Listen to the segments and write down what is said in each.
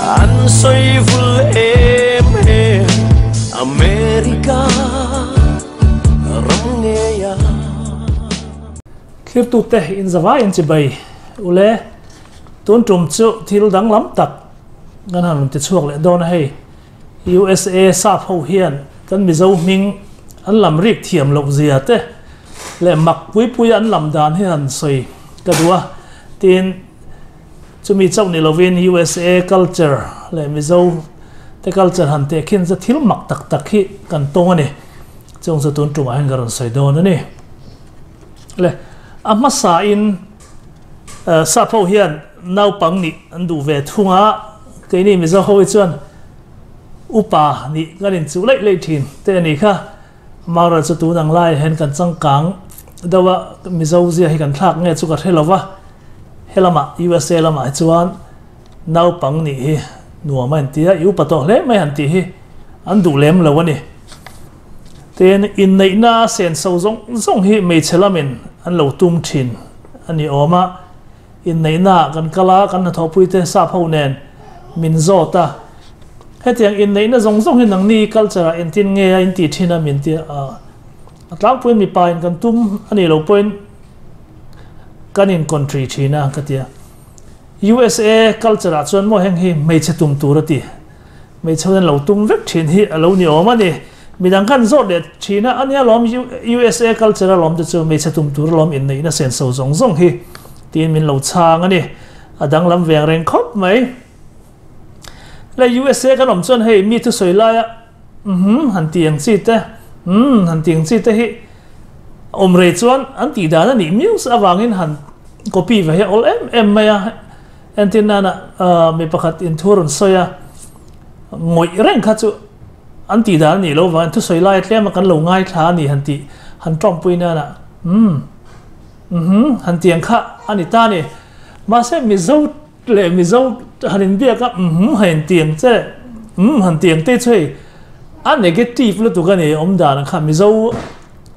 An sawi vul em em America ram ngeia. Thlirtute in zavai in chibai ule tun tum chu thil danglam tak kan han rawn ti chhuak leh dawn a hei. USA sap ho hian kan Mizo hming an lam rik thiam loh zia te leh mak pui pui an lam dan hi han sawi ka duh a, tin chumi chauh ni lovin USA culture leh Mizo te culture han teh khin chu thil mak tak tak hi kan tawng a ni. Chung chu tun tumah hian ka rawn sawi dawn a ni. Le a hmasa in sap ho hian naupang nih an duh ve thung a, keini Mizo ho hi chuan upa nih kan inchuh laih laih thin te a nih kha. Amaherawhchu chu tun ang laiah hian kan changkang deuh a, Mizo zia hi kan thlak nge chu ka hre lo va, helamah USA lamah hi chuan naupang nih hi nuam a inti a, i upa tawh hle mai han tih hi an duh lem lo a ni. Tin, inneihna senso zawng zawng hi hmeichhe lamin an lo tum thin a ni awm a. Inneihna kan kal a, kan hnathawhpuite sap ho nen min zawt a. Hetiang inneihna zawng zawng hi nangni culture ah entin nge a intih thin a min ti a. A tlangpuiin mipa in kan tum a nih loh pawhin kan in country thin a ka ti a. USA culture ah chuan maw heng hi hmeichhe tum tur a ti. Hmeichhe hian lo tum vek thin hi a lo ni awm a ni. Midang khan zawt leh thin a, ania lawm USA culture a lawm te chu hmeichhe tum tur alawm inneihna senso zawng zawng hi tiin min lo chhang a ni. A danglam veng reng khawp mai. Le USA kan awm chuan hei mi thusawi laia umm han ti ang chi te, umm han ti ang chi te hi awm rei chuan an tih dan a nih miau avangin han copy ve hi a awl em em mai a. Entir nana mi pakhat in thu a rawn sawi a, ngawih reng kha chu an tih dan a nih loh vangin thusawi lai tlem a kan lo ngaithla a ni han tih han tawngpui nana umm uhmm han ti ang kha a ni ta a ni. Mahse Mizo leh Mizo han inbiak a uhmm han inti ang che umm han ti ang te chu hei a negative lutuk a ni awm dan ang kha Mizo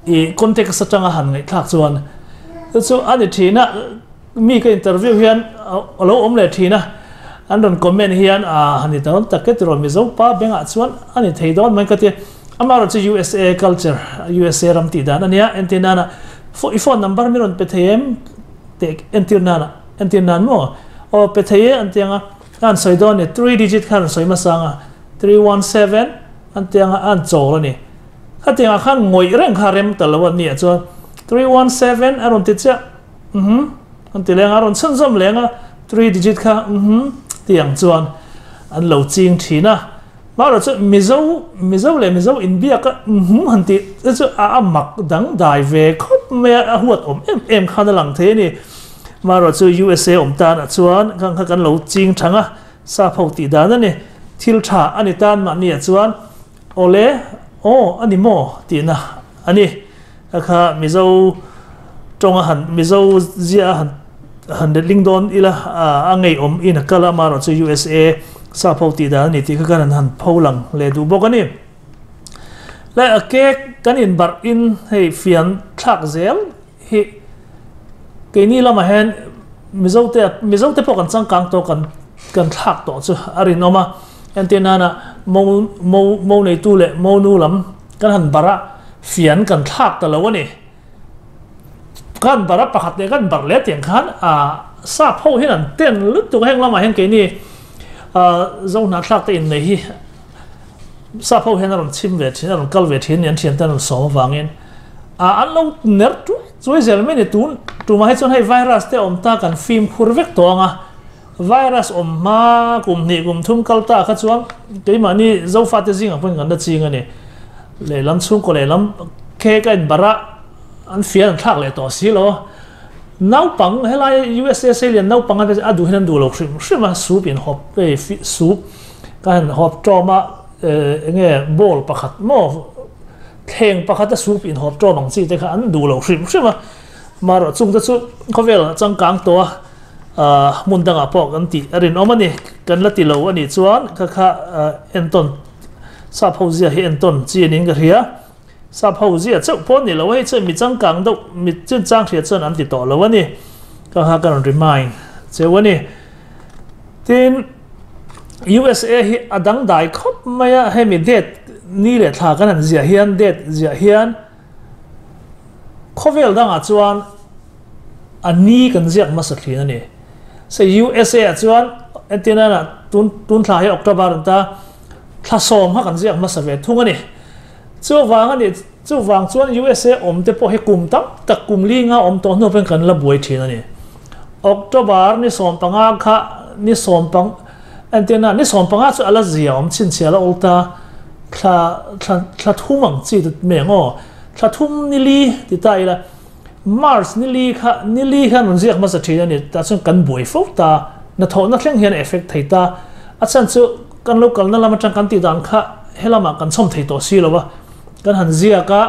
i context atanga han ngaihthlak chuan chu chu a ni thin a. Mi ka interview hian a lo awm leh thin a, an rawn comment hian a han ni dawn tak e tiraw Mizo pa bengah chuan a ni thei dawn mai ka ti. Amaherawh chu USA culture, USA ram tih dan a nia, entir nana i phone number mi rawn pe thei em teh entir nana, entir nan maw? Aw pe thei e an ti ang a, a han sawi dawn a ni, three digit kha an rawn sawi hmasa ang a, 317 an ti ang a, a han chawl a ni. Khatiangah khan ngawih reng kha rem ta lo a nia chuan 317 a rawn ti chiah. Uhmm an ti leng a, rawn chhunzawm leng a, three digit kha uhmm ti ang chuan an lo ching thin a. Mahrawh chu Mizo, Mizo leh Mizo inbiak a uhmm han tih te chu a a mak dangdai ve khawp mai a, a huat awm em em khan a lang thei a ni. Mahrawh chu USA awm tanah chuan khang kha kan lo ching thang a, sap ho tih dan a ni. Thil tha a ni tan mahniah chuan awle aw a ni maw tihna a ni. A kha Mizo tawnga han Mizo zia a han han letling dawn ila a ngeiawm in a kal a, amaherawh chu USA sap ho tih dan a ni tih kha kan han pho lang leh duh bawk a ni. Lai a cake kan inbarh in hei fian thlak zel hi keini lamah hian Mizo te Mizo te pawh kan changkang tawh kan kan thlak tawh chu a rinawm a, entir nana mo mo mo neitu leh mo nu lam Kan han barh a, fian kan thlak ta lo a ni. Kan barh a, pakhat leh kan barh leh tiang khan sap ho hian an ten lutuk a, heng lamah hian keini zo hnahthlak te innei hi sap ho hian a rawn chhim ve thin, a rawn kal ve thin a ni, an thiante an rawn sawm avangin an lo ner chuai chuai zel mai a ni. Tun tumah hi chuan hei virus te awm ta kan fimkhur vek tawh ang a. Virus awm hma kum hnih kum thum kal ta kha chuan keimahni Zofate zingah pawhin kan la ching a ni. Lehlam chhungkaw lehlam cake a inbarh a, an fian an thlak leh tawh si lo. Naupang helai USA Seilian naupang a a duh hian an duh lo hrim hrim a, soup in hawp hei soup ka han hawp tawm a eng nge bowl pakhat maw thleng pakhat a soup in hawp tawm ang chi te kha an duh lo hrim hrim a. Marawh chungte chu khawvel changkang tawh a. Hmun dangah pawh kan tih a rinawm a ni. Kan la ti lo a nih chuan kha kha entawn sap ho zia hi entawn chi a niin ka hria. Sap ho zia chauh pawh a ni lo a, hei chuan mi changkang deuh mi chinchang hria chuan an ti tawh lo a ni. Kha kha ka rawn remind cheu a ni. Tin, USA hi a dangdai khawp mai a, hemi date ni leh thla kan han ziah hian date ziah hian khawvel dangah chuan a ni kan ziak hmasa thin a ni. Se USA ah chuan entirna ah tun tun thla hi October an ta thla sawm kha kan ziak hmasa ve thung a ni. Chuvang a ni chuvang chuan USA awm te pawh hi kum tam tak kum li nga awm tawh hnu pawhin kan la buai thin a ni. October ni 15 kha ni sawmpang entirna ni 15 chu a la zia awm chhinchhiah la ul ta thla thla thla thum ang chi mai ang aw thla thum ni li ti ta ila March ni li kha ni li khan rawn ziak hmasa thin a ni tah chuan kan buai fo ta hnathawhna thleng hian a effect thei ta a chhan chu kan lo kalna lam atang kan tih dan kha helamah kan chhawm thei tawh si lo a kan han ziak a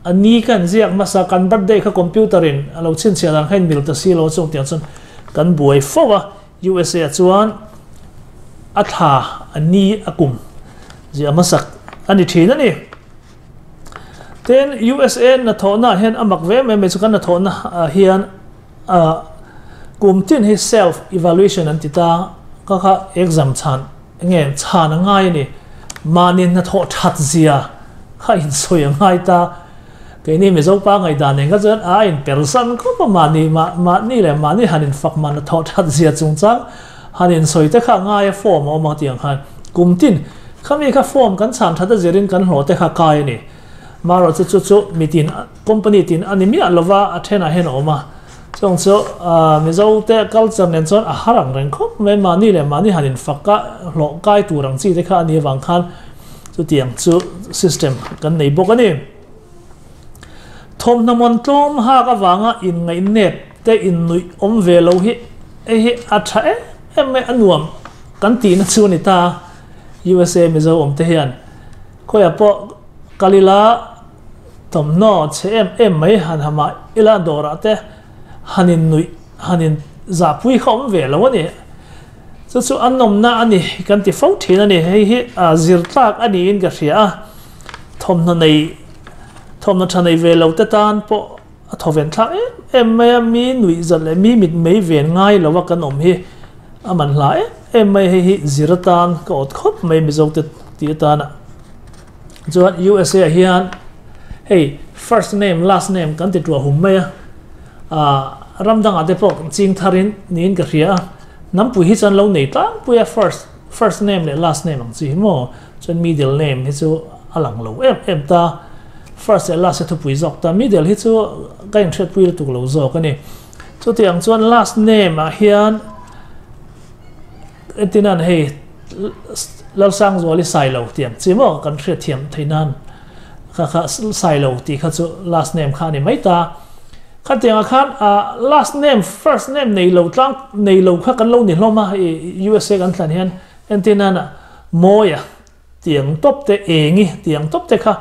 a ni kan ziak hmasa kan birthday kha computer in a lo chhinchhiah dan kha in mil ta si lo a chung tiang chuan kan buai fo a USA ah chuan a thla a ni a kum ziah hmasak a ni thin a ni. Tin, USA hnathawhna ah hian a mak ve mai mai chu kan hnathawhna ah hian kum tin hi self evaluation an ti ta ka kha exam chhan enge chhan a ngai a ni. Mahni hnathawh that zia kha insawi a ngai ta. Keini Mizo pa ngaihdan eng kha chuan a inpersan khawp a mahni mahni leh mahni han infak mah hnathawh that zia chungchang han insawi te kha a ngai a form a awm ang tih ang khan kum tin Khami kha form kan chhan that a zirin kan hlawh te kha kai a ni. Marawh chu chu chu mitin company tin a ni miah lova a thenah hian a awm a. Chuang chu Mizo te culture nen chuan a har ang reng khawp mai mahni leh mahni han infak a hlawh kai tur ang chi te kha a ni avang khan chutiang chu system kan nei bawk a ni. Thawmhnaw mawn tlawm hak avanga inngaih nep te innuih awm ve lo hi hei hi a tha em em mai a nuam kan tihna chu a ni ta. USA Mizo awm te hian khawiah pawh kal ila thawmhnaw chhe em em mai han ha mah ila dawrah te han in nuih han in zahpui kha awm ve lo a ni. Chu chu an nawmna a ni kan ti fo thin a ni. Hei hi zir tlak a niin ka hria a, thawmhnaw nei thawmhnaw tha nei ve lo te tan pawh a thawven thlak em em mai a, mi nuih zat leh mi mit mei ven ngai lo a kan awm hi a man hla em em mai hei hi zir atan ka awt khawp mai Mizo te tih atana chuan USA ah hian hei first name last name kan ti tuah hum mai a ah ram dangah te pawh ching tharin niin ka hria a nampui hi chuan lo nei tlangpui a first first name leh last name ang chi hi maw Chuan middle name hi chu a lang lo em em ta. First leh last hi thupui zawk ta. Middle hi chu ka inhriatpui lutuk lo zawk a ni. Chutiang chuan last name ah hian entinan hei Lalsangzuali Sailo tih ang chi maw kan hriatthiam theih nan kha kha Sailo tih kha chu last name kha a ni mai ta. Khatiangah khan last name first name nei lo tlang nei lo kha kan lo ni hlawm a USA kan thlan hian Entirnan a mawi a tiang tawp te engi tiang tawp te kha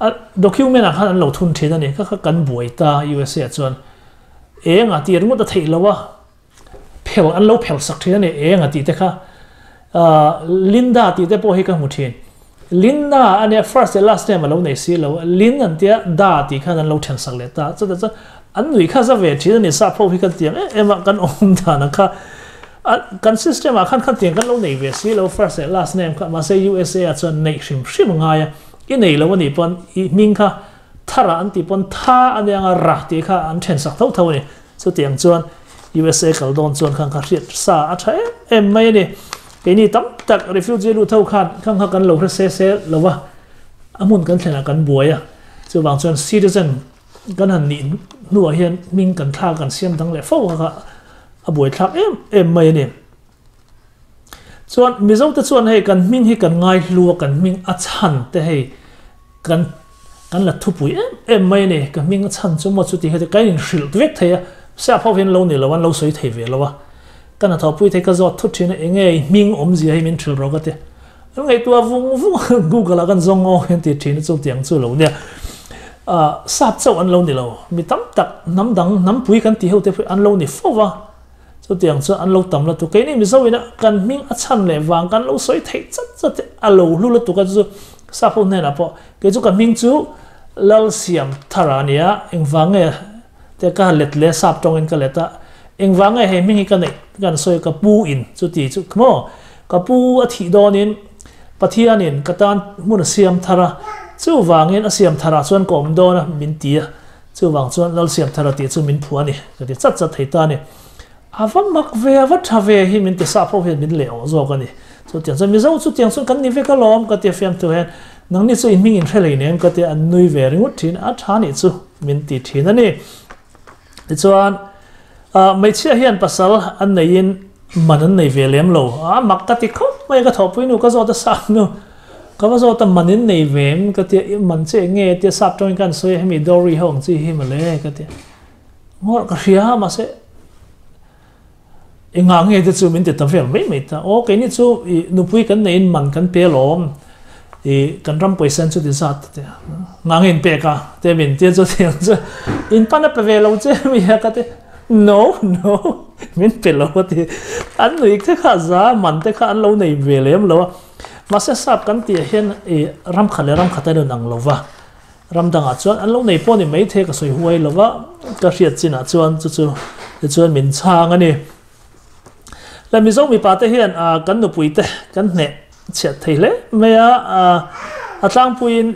a document ah khan an lo thun thin a ni kha kha kan buai ta USA ah chuan eng a tih ringawt a theih lo a phel an lo phel sak thin a ni eng a tih te kha Linda tih te pawh hi ka hmu thin Linda a nia first leh last name a lo nei si lo Lin an tia Da tih khan an lo then sak leh ta chutah chuan an nui kha za ve thin a ni sap ho hi kan tiang em em a kan awm dan ang kha A kan system ah khan khan tiang kan lo nei ve si lo first leh last name kha mahse USA ah chuan neih hrim hrim a ngai a i nei lo a nih pawn i hming kha thar ah an tih pawn tha a nia anga ra tih kha an then sak tho tho a ni chutiang chuan USA kal dawn chuan khan kha hriat sa a tha em em mai a ni keini tam tak refugee lut ho khan khang kha kan lo hre se se lo va a hmun kan thlen ah kan buai a chuvang chuan citizen kan han nih hnuah hian hming kan thlak kan siam dang leh fo kha kha A buaithlak em em mai a ni. Chuan Mizo te chuan hei kan hming hi kan ngai hlu a, kan hming a chhan te hei kan kan la thupui em em mai a ni. Ka hming a chhan chu maw chuti heti ka inhrilh vek thei a, siap ho hian lo ni lo an lo sawi thei ve lo a. Ka hnathawhpui thei ka zawt thut thin a, enge i hming awmzia hi min hrilh rawh ka ti. An ngaihtuah vung vung a, Google ah kan zawng aw hian ti thin a chu tiang chu lo nia. Sap chauh an lo ni lo, mi tam tak hnam dang hnampui kan tih ho te pawh an lo ni fo va, chutiang chuan an lo tam lutuk. Keini Mizo ina kan hming a chhan leh vang kan lo sawi theih chat chat te a lo hlu lutuk a chu sap ho hnenah pawh kei chu ka hming chu Lalsiam Thara a nia, engvang nge te ka let leh sap tawngin ka let a, engvang nge hei hming hi ka neih kan sawi ka pu in chuti chu maw. Ka pu a thih dawnin Pathianin ka tan hmun a siam thar a, chuvangin a siam tharah chuan ka awm dawn a, min ti a. Chuvang chuan Lal siam thara tih chu min phuah a ni, ka ti chat chat thei ta a ni. A va mak ve, a va tha ve hi min ti sap ho hian min leh awh zawk a ni. Chutiang chuan Mizo chutiang chuan kan ni vek alawm ka ti a fiamthu hian nangni chu i hming in hre lei nen ka ti a, an nui ve ringawt thin a, tha nih chu min ti thin a ni. Tichuan hmeichhia hian pasal an neiin man an nei ve lem lo a, mak ka ti khawp mai a, ka thawhpui nu ka zawt a sap nu ka va zawt a man in nei ve em ka ti a, i man che eng nge tia sap tawngin ka han sawi a hemi dowry ho ang chi hi mawle ka ti a. Ngawrh ka hria a mahse engah nge te chu min ti ta vel mai mai ta. Aw keini chu i nupui kan neiin man kan pe alawm i kan ram pawisa chu ti zat te ngah nge in pek a te min tia chu tiang chu in pan a pe ve lo che mi a ka ti no no min pe lo a ti an nui te kha za man te kha an lo nei ve lem lo a mahse sap kan tih ah hian i ram khat leh ram khat a inun ang lo va. Ram dangah chuan an lo nei pawh ni maithei ka sawi huai lo va, ka hriat chinah chuan chu chu tichuan min chhang a ni. Le Mizo mipa te hian kan nupui te kan hneh chhiat thei hle mai a, a tlangpuiin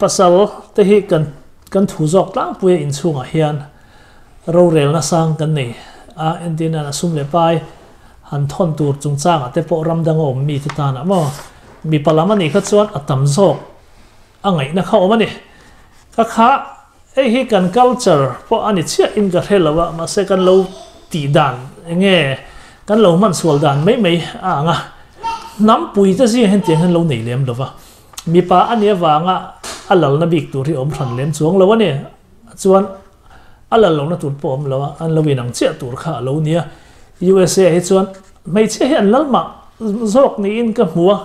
pasal te hi kan kan thu zawk tlangpui a inchhungah hian rorelna sang kan nei a, entirnan a sum leh pai han thawn tur chungchangah te pawh ram danga awm mite tanah maw mipa lam a nih kha chuan a tam zawk. A ngaihna kha awm a ni. Ka kha, hei hi kan culture pawh a ni chiah in ka hre lo a, mahse kan lo tih dan eng nge kan lo hman sual dan mai mai a ang a. Hnampui te zing hian tiang hian lo nei lem lo va, mipa a nih avanga a lalna bik tur hi awm hran lem chuang lo a ni. Chuan a lal lohna tur pawh awm lo a, an lo inang chiah tur kha a lo nia. USA ah hi chuan hmeichhia hi an lal mah zawk niin ka hmu a.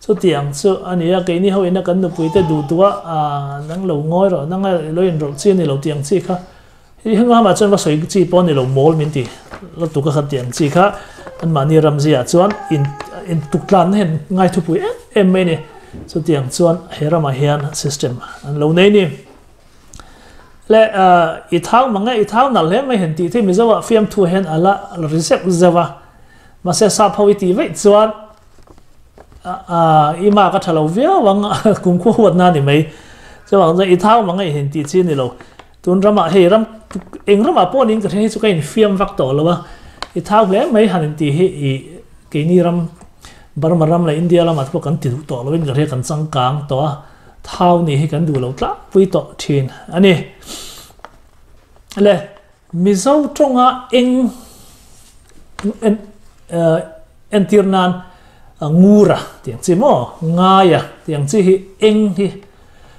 Chutiang chu a ni a, keini ho ina kan nupuite duh duh a, aah nang lo ngawi rawh, nang a lo inrawlh chi a ni lo tih ang chi kha, hi henglamah chuan va sawi chi pawh a ni lo, mawl min ti lutuk a khan tih ang chi kha anmahni ramziaah chuan in intuktlanna hian ngai thupui em em mai a ni. Chutiang chuan he ramah hian system an lo nei a ni. Le i thau mang e, i thau nalh hle mai han tih te Mizoah fiamthu hian a la ri zeuh zeuh a, mahse sap ho i tih vaih chuan i mark a tha lo viau ang kumkhua huat na ni mai chuvang chuan i thau mang a in tih chi a ni lo tun ramah hei ram eng ramah pawh niin ka hria hi chu ka infiam vak tawh lo a i thau hle mai han in tih hi i keini ram Burma ram leh India lamah te pawh kan ti duh tawh lo in ka hria kan changkang tawh a thau nih hi kan duh lo tlangpui tawh thin a ni le. Mizo tawnga eng entir nan ngura tih ang chi maw, ngaia tih ang chi hi eng hi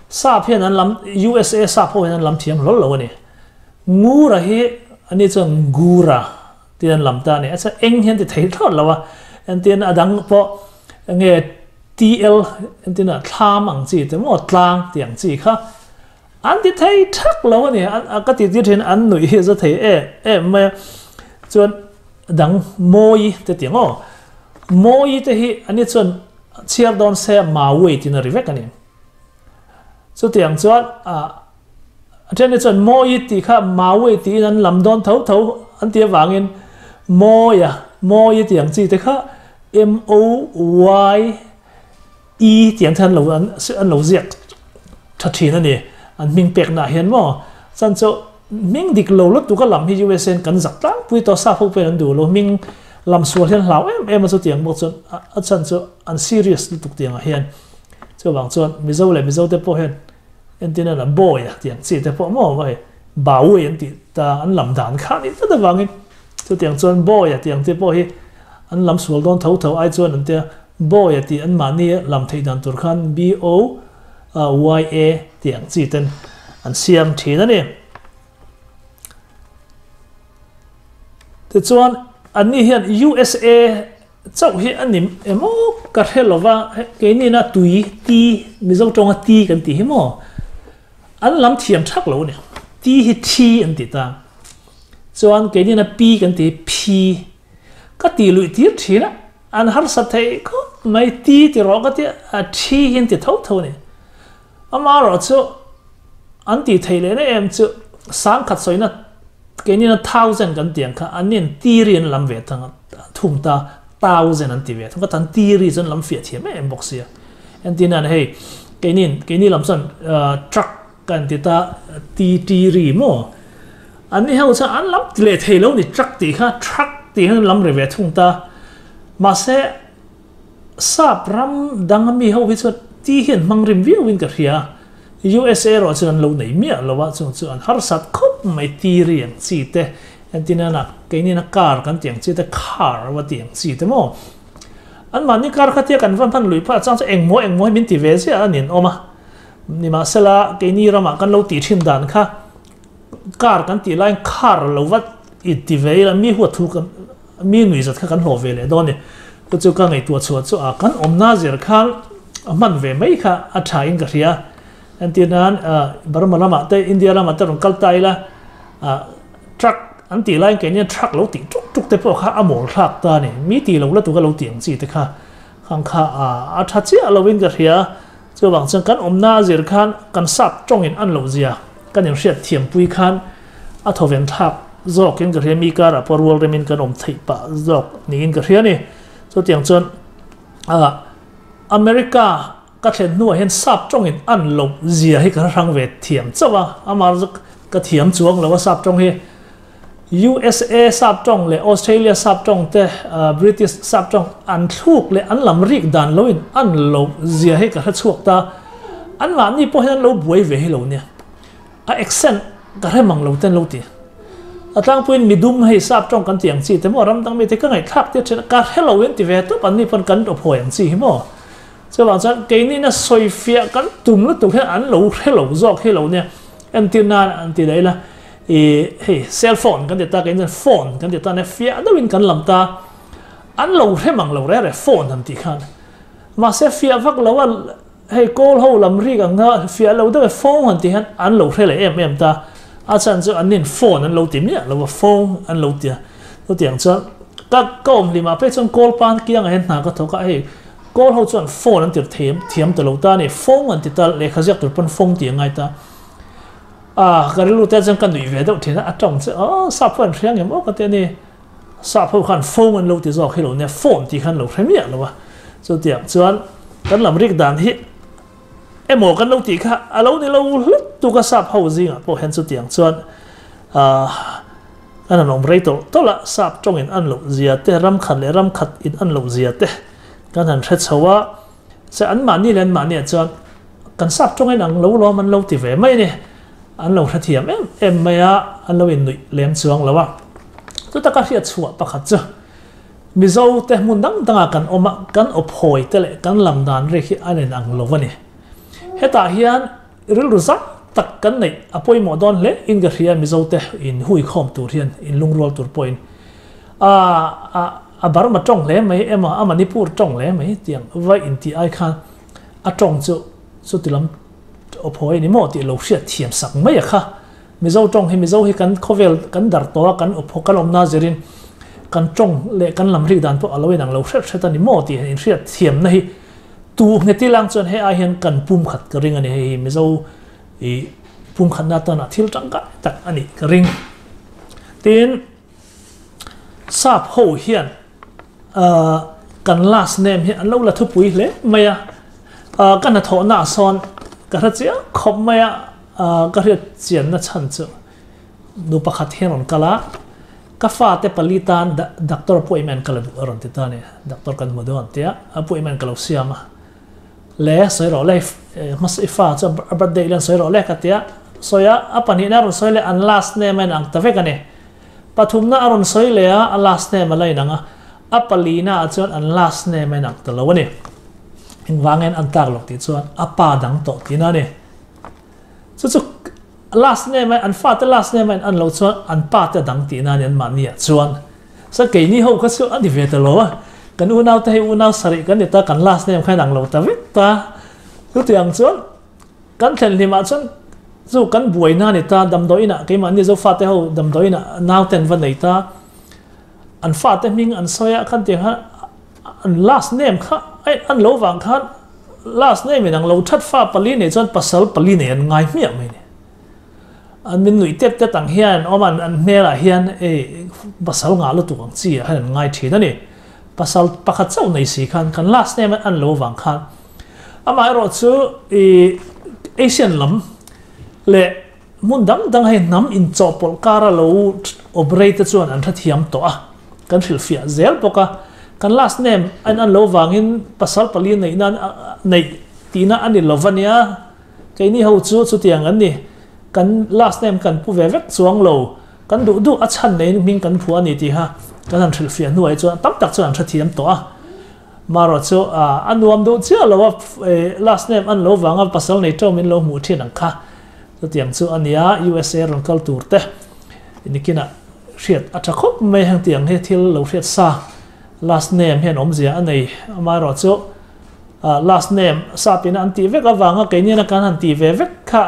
sap hian an lam USA sap ho hian an lam thiam hlawl lo a ni. Ngura hi ani chuan ngura tih an lam ta a ni. A chuan eng hian ti thei thlawt lo a, entirna a dang pawh enge TL entirna thlam ang chi te maw tlang tih ang chi kha An ti thei thak lo a ni, a ka ti tir thin an nuih hi a za thei em em mai a, chuan dang Mawi te ti ang aw, Mawi te hi a ni chuan chhiar dawn se Mawi tiin a ri vek a ni. Chutiang chuan a then hi chuan Mawi tih kha Mawi tiin an lam dawn tho tho an ti avangin Mawia, Mawi tih ang chi te kha M-O-Y I tih ang te an lo an lo ziak tha thin a ni. An hming pekna ah hian maw chan chu hming dik lo lutuk a lam hi USA in kan zak tlangpui tawh sap ho pawhin an duh lo hming lam sual hian hlau em em a chutiang bawk chuan a chan chu an serious lutuk tiang ah hian chuvang chuan Mizo leh Mizo te pawh hian entirna an boy a tih ang chi te pawh maw hei Bawi an tih ta an lam dan kha a nih tlat avangin Chutiang chuan Bawi a tih ang te pawh hi an lam sual dawn tho tho ai chuan an tia Bawi a tih anmahni lam theih dan tur khan B-O-Y-A tih ang chi ten an siam thin a ni. Tichuan anni hian USA chauh hi a ni emaw ka hre lo va, keini na tui, ti, Mizo tawnga ti kan tih hi maw an lam thiam thak lo a ni. Ti hi thi an ti ta. Chuan keini na pi kan ti phi ka ti luih tir thin a, an harsa thei khawp mai ti ti rawh ka tia a thi hi an ti tho tho a ni. Amaherawh chu an tih theih leh na em chu sangkhat sawina keini na thousand kan ti ang kha an nin tiri an lam ve thang a thung ta. Thousand an ti ve thung ka tan ti ri chuan lam fiah thiam em em bawk sia. Entir nan hei keinin keini lam chuan truck kan ti ta ti ti ri maw an ni ho chuan an lam ti leh thei lo ni truck tih kha truck tih khan lam ri ve thung ta. Mahse sap ram dang ami ho hi chuan ti hi an hmang rim viau in ka hria. USA erawh chuan an lo nei miah lo a chung chu an harsat khawp mai ti ri ang chi te. Entin a keini na car kan tih ang chi te car va tih ang chi te maw? An mahni car kha tia kan va hman lui phah chang chu engmaw engmaw hi min ti ve ziah a nin awm a. Nimahsela keini ramah kan lo tih thin dan kha car kan tih laiin car lo va i ti ve ila mi huat thu kan mi nui zat kha kan hlawh ve leh dawn a ni. Chu chu ka ngaihtuah chhuah chu a kan awmna zir khan a hman ve mai kha a tha in ka hria. Entir nan Burma lamah te India lamah te rawn kal ta ila Truck an tih laiin keini truck lo tih tuk tuk te pawh kha a mawl thlak ta a ni. Mi tih lo la tuk a lo tih ang chi te kha khang kha a tha chiah loin ka hria. Chuvang chuan kan awmna a zir khan kan sap tawngin an loh zia kan inhriat thiampui khan a thawven thlak zawkin ka hria. Mi karah pawh rual remin kan awm theih pah zawk niin ka hria a ni. Chutiang chuan America Ka thlen hnuah hian sap tawngin an loh zia hi ka hrang ve thiam chauh a, amah chu ka thiam chuang lo a sap tawng hi. USA sap tawng leh Australia sap tawng te British sap tawng an thluk leh an lam rik dan loin an loh zia hi ka hre chhuak ta. Anmahni pawh hian an lo buai ve hi lo nia. A accent ka hre mang lo ten lo ti. A tlangpuiin midum hei sap tawng kan ti ang chi te maw ram dang mite ka ngaihthlak tir thin a, ka hre lo in ti ve tawp anni pawn kan awphawi ang chi hi maw. Chuvang chuan keinina sawifiah kan tum lutuk hian an lo hre lo zawk hi lo nia. Entir nan an ti daih ila, ih hei cell phone kan ti ta, keini chuan phone kan ti ta nia, fiah deuhin kan lam ta. An lo hre mang lo reh reh phone han tih khan. Mahse fiah vak lo a, hei kawl ho lam rik ang kha fiah lo deuh e phone han tih hian an lo hre leh em em ta. A chhan chu an nin phone an lo ti miah lo a, phone an lo ti a. Chutiang chuan ka ka awm hlimah phei chuan kawl pan kiangah hian hna ka thawk a, hei Kawl ho chuan phone an tir thiam thiam ta lo ta a ni. Phone an ti ta, lehkha ziak tur pawn phone tih a ngai ta. Ah, ka rilru te chuan ka nuih ve deuh thin a, a tawng che, aw sap ho an hria ngem aw ka ti a ni. Sap ho khan phone an lo ti zawk hi lo nia, phone tih khan lo hre miah lo a. Chutiang chuan kan lam rik dan hi emaw kan lo tih kha a lo ni lo hlut tuk a sap ho zingah pawh hian chutiang chuan ah, An han awm rei tawlh tawlh a, sap tawngin an loh zia te, ram khat leh ram khat in an loh zia te kan han hre chho a, se anmahni leh anmahniah chuan kan sap tawng in ang lo lawm an lo ti ve mai a ni. An lo hrethiam em em mai a, an lo innuih lem chuang lo a. Chuta ka hriat chhuah pakhat chu Mizo te hmun dang dangah kan awm a, kan awphawi te leh kan lam dan rik hi an inang lo a ni. Hetah hian Rilru zau tak kan neih a pawimawh dawn hle in ka hria Mizo te in hui khawm tur hian in lungrual tur pawhin a a a Burma tawng hle mai emaw a Manipur tawng hle mai tiang vai in tih ai khan a tawng chu chuti lam awphawi a ni maw tih lo hriat thiam sak mai a kha Mizo tawng hi Mizo hi kan khawvel kan dar tawh a kan awphaw kan awmna zirin kan tawng leh kan lam rik dan pawh a lo inang lo hret hret a ni maw tih in hriat thiamna hi Tu ngeti lang chuan hei ai hian kan pum khat ka ring a ni. Hei hi Mizo i pum khatna atana thil tangkai tak a nih ka ring. Tin, sap ho hian kan last name hi an lo la thupui hle mai a. Ka hnathawhna ah sawn ka hre chiang khawp mai a, ka hriat chianna chhan chu nu pakhat hian rawn kal a. Ka fate pali tan doctor appointment ka la duh a rawn ti ta a ni. Doctor kan hmu dawn tia appointment ka lo siam a. Le sawi rawh le hmasa i fa chu a birthday ila sawi rawh le ka tia sawi a, a pahnihna a rawn sawi leh an last name a inang ta vek a ni. Pathumna a rawn sawi leh a, a last name a la inang a, a palina ah chuan an last name a inang ta lo a ni. Engvangin an tlak loh tih chuan a pa dang tawh tihna a ni. Chu chu last name a an fate last name a in an loh chuan an pa te a dang tihna a ni an mahni ah chuan. Sa keini ho kha chu a ni ve ta lo a, kan unau te hei unau sarih kan ni ta kan last name kha in ang lo ta vek ta. Chutiang chuan kan thlen hlim ah chuan chu kan buaina a ni ta damdawiin ah keimahni Zofate ho damdawiin ah naute an va nei ta. An fate hming an sawi a khan tiang khan an last name kha an lo vang khan last name in ang lo that fa pali nei chuan pasal pali nei an ngai hmiah mai ni. An min nuih tet tet ang hian awm an an hmel ah hian ei pasal ngah lutuk ang chi ah hian an ngai thin a ni. Pasal pakhat chauh nei si khan kan last name an lo vang khan amaherawhchu i Asian lam leh hmun dang dang hei hnam inchawhpawlh kara lo operate te chuan an hrethiam tawh a, kan hrilhfiah zel bawk a, kan last name an an lo vangin pasal pali neih nan neih tihna a ni lo va nia, keini ho chu chutiang an ni, kan last name kan pu ve vek chuang lo, kan duh duh a chhan neiin hming kan phuah a ni tiha kan han hrilhfiah hnuai chuan tam tak chuan an hrethiam tawh a, marawh chu a nuam duh chiah lo a, last name an lo vanga pasal nei teuh min lo hmuh thin ang kha. Chutiang chu a nia, USA rawn kal tur te nikinah hriat a tha khawp mai heng tiang hi thil lo hriat sa last name hian awmzia a nei amaherawh chu last name sapina an tih vek avanga keiniana kan han tih ve vek kha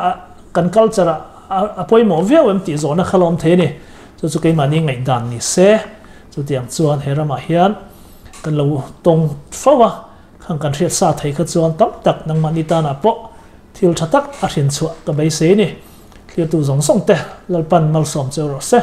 kan culture ah a pawimawh viau em tih zawhna kha lawm thei a ni. Chu chu keimahni ngaihdan ni se chutiang chuan he ramah hian kan lo tawng fo a, khang kan hriat sa thei kha chuan tam tak nangmahni tanah pawh Thil tha tak a hrin chhuah ka beisei ni. Thlirtu zawng zawng te Lalpan malsawm cheu rawh se.